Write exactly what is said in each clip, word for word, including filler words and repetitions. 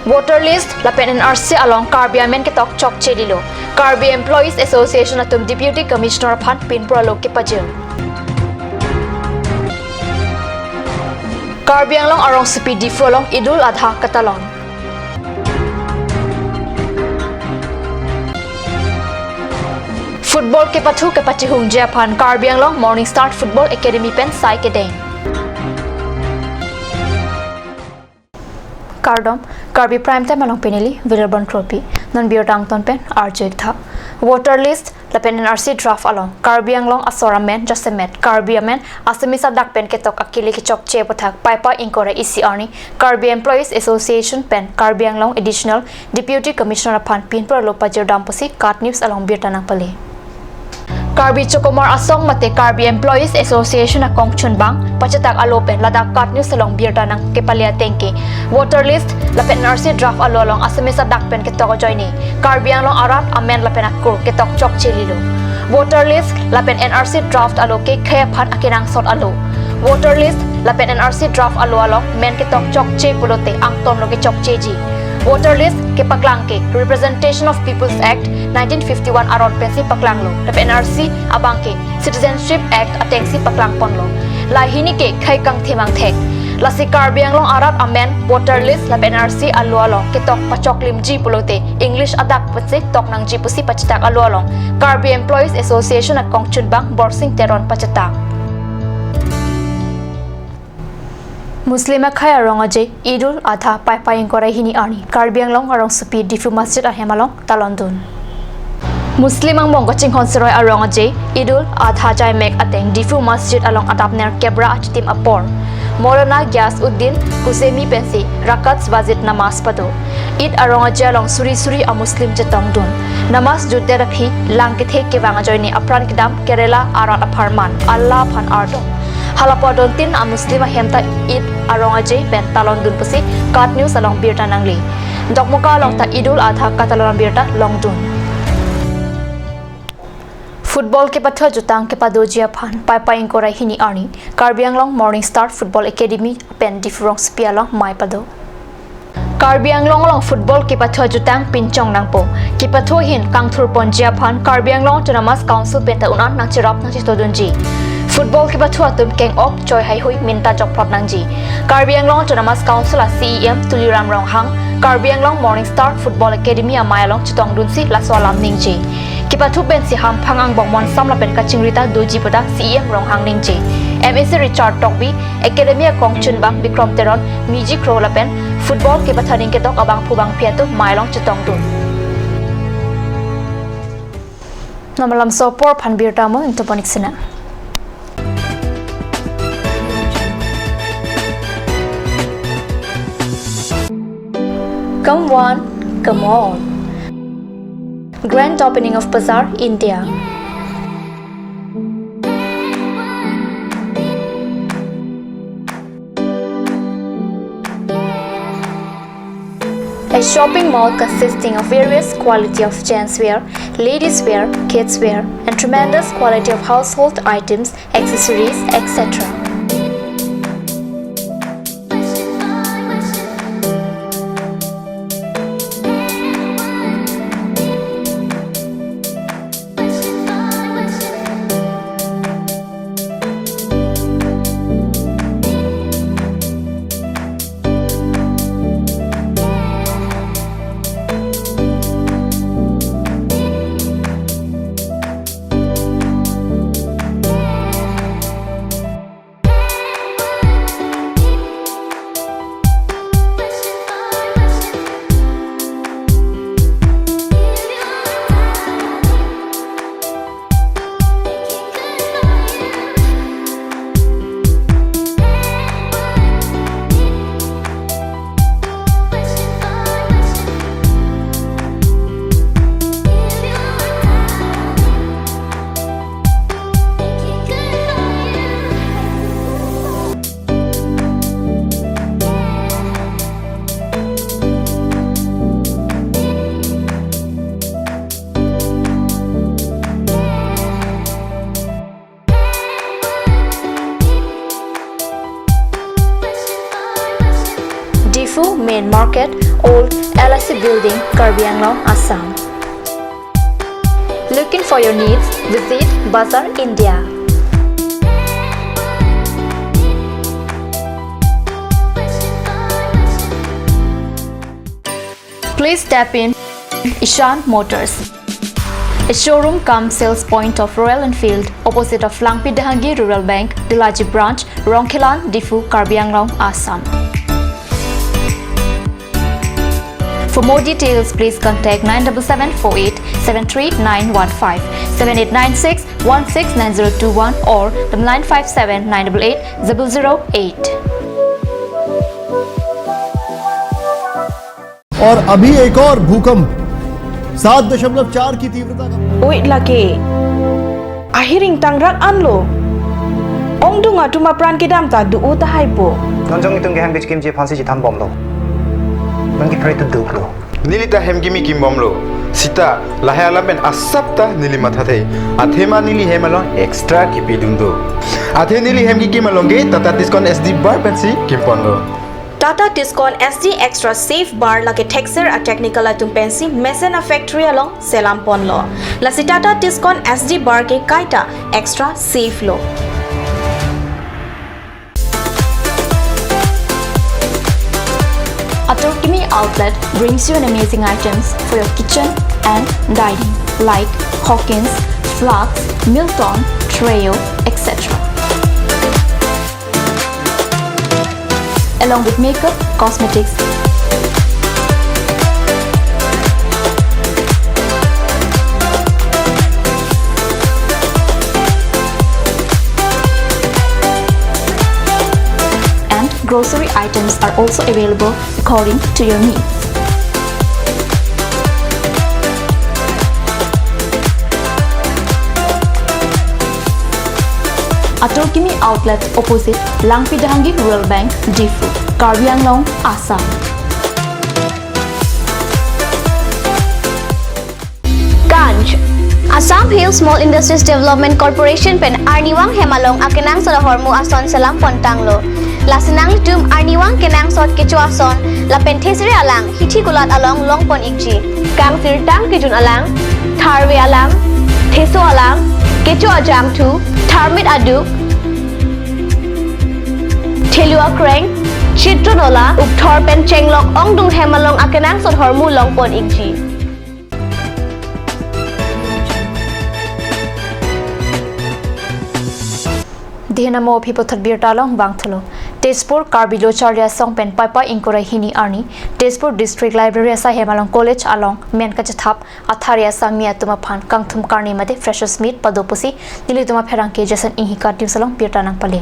Voter list lapen N R C along Karbi amen ketok chokche lilo. Karbi Employees Association atum Deputy Commissioner aphan pinpur alo kepajir. Karbi Anglong arongsopi Diphu along Eid-ul-Adha katalon. Football kepathu kepachihungji aphan Karbi Anglong Morning Star Football Academy pen sai kedeng. Kardom, Karbi Prime Time along pini neli Viral Bon Kropi. Non birta angton pen arju-ik tha. Voter list lapen N R C draft along Karbi Anglong asor amen jasemet Karbi amen Assamese adak pen ketok akele kechokche aputhak Paipai ingkoi ra isi arni Karbi Employees Association pen Karbi Anglong Additional Deputy Commissioner aphan pinpur alo pajirdam pusi KAT News along birta nangpale. Karbi Chokomor Asong mate Karbi Employees Association akongchunbang pachetak alo pen ladak KAT News along birta nangkepale ateng ke voter list lapen N R C draft alo along Assamese adak pen ketok ajoine Karbi Anglong arat amen lapen akur ketok chokche lilo. Voter list lapen N R C draft alo ke khei aphan akenangsot alo. Voter list lapen N R C draft alo along men ketok chokche pulote angtonlo kechokcheji. Voter list kepaklang ke Representation of People's Act nineteen fifty-one aron pensi paklanglo. Lapen N R C abang ke Citizenship Act atengsi paklangponlo. Lahini ke khei kangthim angthek. Lasi Karbi Anglong arat amen voter list lapen N R C alo along ketok pachoklimji pulote English adak pensi tok nangji pusi pachetak alo along Karbi Employees Association akongchunbang Borsing Teron pachetak. Muslim akhei arong aje Eid-ul-Adha Paipai ingkoi ra hini arni Karbi Anglong arongsopi Diphu Masjid ahem along talondun. Muslim angbong kachinghon seroi arong aje Eid-ul-Adha jaimek ateng Diphu Masjid along adap nerkep ra achitim apor Maulana Ghias Uddin Kusemi pensi Rakat Wajib Namas pado. Eid arong aje along suri suri aMuslim chetongdun. Namas jutdet aphi lang kethe kevang ajoine apran kedam Kerala arat apharman Allah aphan ardom. Halapu adontin aMuslim ahem ta Eid arong aje pen talondun pusi KAT News along birta nangle. Dokmoka along ta Eid-ul-Adha katalon abirta longdun. Football kepathu ajutang kepadoji aphan Paipai ingkoi ra hini arni Karbi Anglong Morning Star Football Academy pen Diphu rongsopi along mei pado. Karbi Anglong along football kepathu ajutang pinchong nangpo. Kepathu ahin kangthurponji aphan Karbi Anglong Autonomous Council pen ta un-an nangcherap nangchetodunji. Football kepathu atum keng-ok choi haihui minta jokplot nangji. Karbi Anglong Autonomous Council a CEM Tuliram Ronghang Karbi Anglong Morning Star Football Academy amei along chetongdunsi laso alam ningje. Kepathu pensi hamphang angbong monsam lapen kachingri ta doji pu ta CEM Ronghang ningje. MAC Richard Tokbi, Academy akongchunbang Bikrom Teron, Miji Kro lapen football kepathaning ketok abangphu bangphi atum mei along chetongdun. Non malam so apor aphan birta mo ingtoponik sina. Come one, come all. Grand opening of Bazaar, India. A shopping mall consisting of various quality of gents wear, ladies wear, kids wear, and tremendous quality of household items, accessories, et cetera. Diphu main market Old L I C Building, Karbi Anglong, Assam. Looking for your needs? Visit Bazaar India. Please step in Ishan Motors, a showroom cum sales point of Royal Enfield, opposite of Langpi Dehangi Rural Bank, Delaji Branch, Rongkhelan, Diphu, Karbi Anglong, Assam. For more details, please contact nine double seven four eight seven three nine one five, seven eight nine six one six nine zero two one or nine five seven nine eight eight zero zero eight. और अभी एक और भूकंप सात दशमलव चार की तीव्रता का Wait lake. Ahiring tangrak anlo. Ongdung atum apran kedam ta do-o tahai po. Non jong itum ke hem kechikimji aphansi chethan bomlo. Non ke pray to do lo. Neli ta hem kimi kim bomlo. Sita lahai alam pen asap ta neli mathathe. Athema neli hem along extra kipidun do. Athe neli hem kikim along ke Tata Tiscon S D bar pensi kimponlo. Tata Tiscon S D Extra Safe Bar lake thekser a technical atum pensi mesen a factory along selam ponlo. Lasi Tata Tiscon S D Bar ke kaita extra safe lo. Atur Kimi Outlet brings you an amazing items for your kitchen and dining, like Hawkins, flasks, Milton, Treo, et cetera, along with makeup, cosmetics, and grocery items are also available according to your needs. Atur Kimi Outlet, opposite Langpi Dehangi Rural Bank, Diphu, Karbi Anglong, Assam. Ganj. Assam Hill Small Industries Development Corporation pen arnivang hem along akenangsot ahormu ason selam pontanglo. Lasi nanglitum arnivang kenangsot kecho ason lapen thesere alang hithi kulat along longpon ikji. Kangsirtang kejun alang, tharve alang, theso alang, kecho ajangthu, tharmit aduk, thelu akreng, chitron ola, ukthor pen chenglok ongdung hem along akenangsot ahormu longpon ikji. Dihena mo aphi puthot birta along vangthulo. Tezpur Karbi Lo Charli Asong pen Paipai ingkoi ra hini arni Tezpur District Library asai hem along college along men kachethap athari asami atum aphan kangthum karni mate freshers meet pado pusi nelitum apherangke Jason Inghi KAT News along birta nangpale.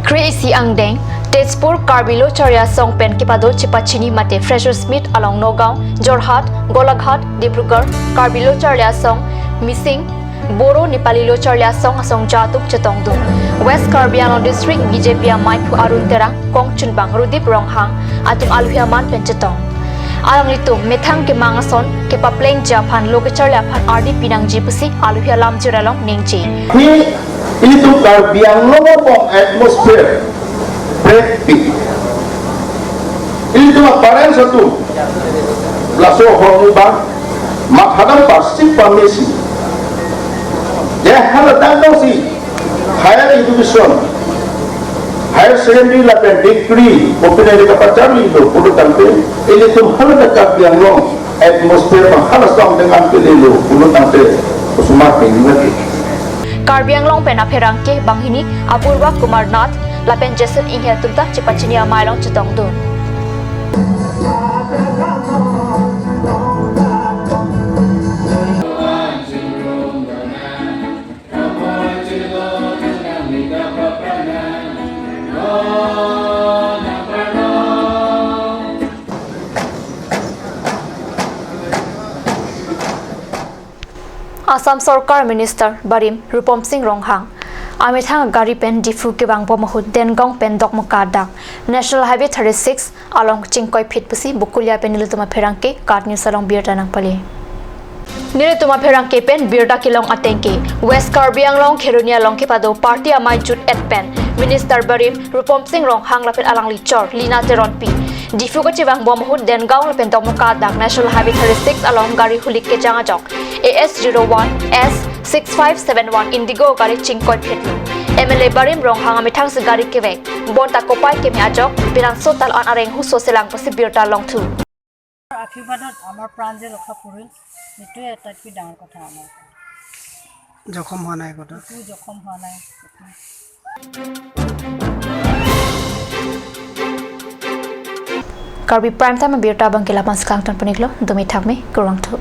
Kre-isi angdeng Tezpur Karbi Lo Charli Asong pen kepado chepachini mate freshers meet along Nagaon, Jorhat, Golaghat, Dibrugarh Karbi Lo Charli Asong, Mising, Boro, Nepali Lo Charli Asong asongja atum chetongdun. West Karbi Anglong District B J P amaiphu Arun Terang, kongchunbang Rudip Ronghang atum alohi aman pen chetong. Alanglitum methang kemang ason kepaplengji aphan lo kecharli aphan ardi pinangji pusi alohi alamjir along ningje. Hi, ilitum Karbi Anglong abang atmosphere break pi. Ilitum a-parents atum laso ahormu abang mathadam parsik pamesi. Ya, hala tangtang si higher education, higher secondary lapen degree, kopine kapacharlilo pulo tangte, ilitum hala ta Karbi Anglong atmosphere abang hala song dengan kelelo pulo tangte osomar pengin lagi. Karbi Anglong pen apherangke banghini Apurva Kumar Nath lapen Jason Inghi atum ta chepachini amei along chetongdun. Assam Sorkar Minister barim Rupom Singh Ronghang amethang gari pen Diphu kevang bom ahut Dengaon pen Dokmoka adang National Highway thirty-six along chingkoiphit pusi Bokolia pen nelitum apherangke KAT News along birta nangpale. Nelitum apherangke pen birta kelong atengke, West Karbi Anglong Kheroni along kepado party amei jut-et pen Minister barim Rupom Sing Ronghang lapen alangli chor Lina Teronpi Diphu kachevangbom ahut Dengaon lapen Domoka adak National Highway thirty-six along gari hulik kejang ajok A S zero one S six five seven one Indigo gari chingkoi phetlo. M L A barim Ronghang amethang si gari kevek, bonta kopai keme ajok, penang sotal an areng huso selang pusi birta longthu. আশীৰ্বাদত আমাৰ প্ৰাণ যে ৰক্ষা পৰিল, সেইটোৱে আটাইতকৈ ডাঙৰ কথা আমাৰ। জখম হোৱা নাই ক'তো? একো জখম হোৱা নাই। Karbi Prime Time abirta abangke la-an si kangton pon-iklo, dumi thakme, kurvangthu.